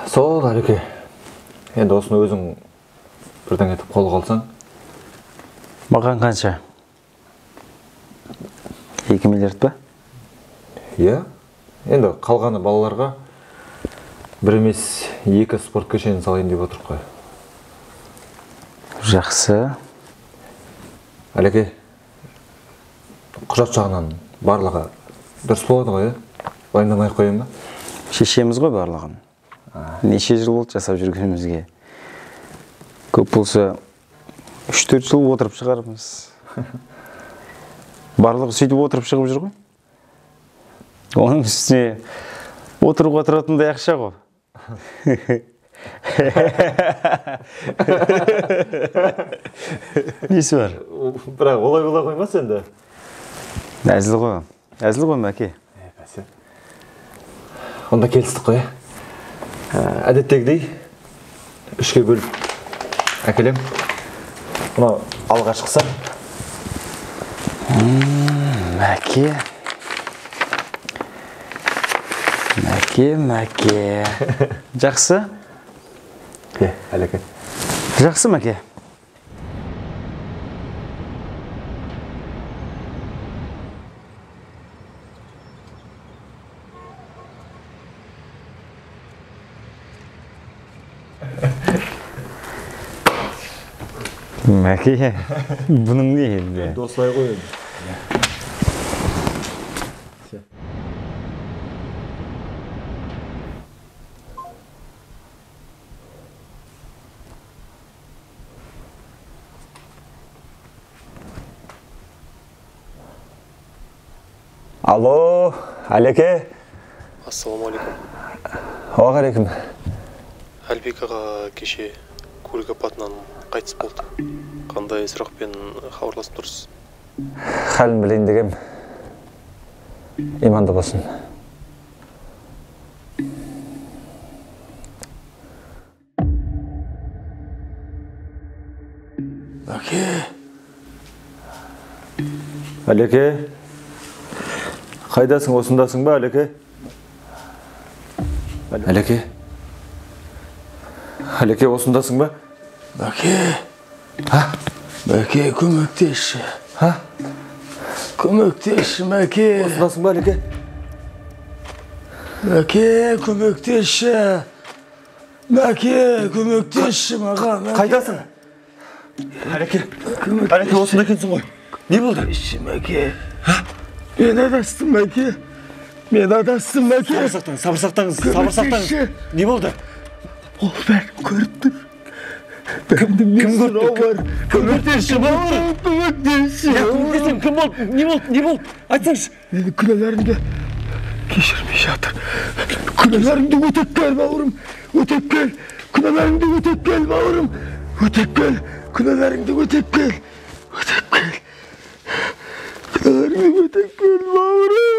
Сол, Әлеке. Енді осыны өзің бірдеңе етіп қолға алсаң. Маған қанша? 2 миллиард па? Иә. Енді қалғаны балаларға бір емес 2 спорт кешенін салайын деп отырық қой. Жақсы. Әлеке, құжат жағынан барлығы дұрыс болады ғой, иә? Уайымдамай ақ қояйын ба? Шешеміз ғой барлығын. Неше жыл болды жасап жүргенімізге. Көп болса 3-4 жыл отырып шығармыз. Барлығы сөйтіп отырып шығып жүр ғой. Оның үстіне отыруға тұратындай ақша ғой. Несі бар? Бірақ олай бола қоймас енді. Әзіл ғой. Әзіл ғой, Мәке. Бәсе. Онда келістік қой, әдеттегідей 3-ке бөліп әкелем. Мынау алғашқысы. Мәке. Мәке, Мәке. Жақсы? Әлеке. Жақсы, Мәке. Мәке, бұның не енді? Осылай ғой енді. Алло, Әлеке. Ассалаумағалейкум. Уағалейкум. Әлбек аға кеше көлік апатынан қайтыс болды. Қандай сұрақпен хабарласып тұрсыз? Халін білейін дегем. Иманды болсын. Мәке. Әлеке. Қайдасың, осындасың ба, Әлеке? Әлеке. Әлеке, осындасың ба? Мәке. Ха? Мәке, көмектесші. Ха? Көмектесші, Мәке. Осындасың ба, Әлеке? Мәке, көмектесші. Мәке, көмектесші маған. Қайдасың? Әлеке, Әлеке, осында екенсің ғой. Не болды? Мәке. Мен адастым, Мәке. Мен адастым, Мәке. Сабыр сақтаңыз, сабыр сақтаңыз, сабыр сақтаңыз. Не болды? Ол бәрін көріп тұр. Кім көрді? Көмектесші, бауырым, көмектесші. Көмектесем, кім болды? Не болды? Не болды? Айтсаңшы. Менің күнәларымды кешірмей жатыр. Күнәларымды өтеп кел, бауырым. Өтеп кел. Күнәларымды өтеп кел, бауырым. Өтеп кел. Күнәларыңды өтеп кел. Өтеп кел. Күнәларыңды өтеп кел, бауырым.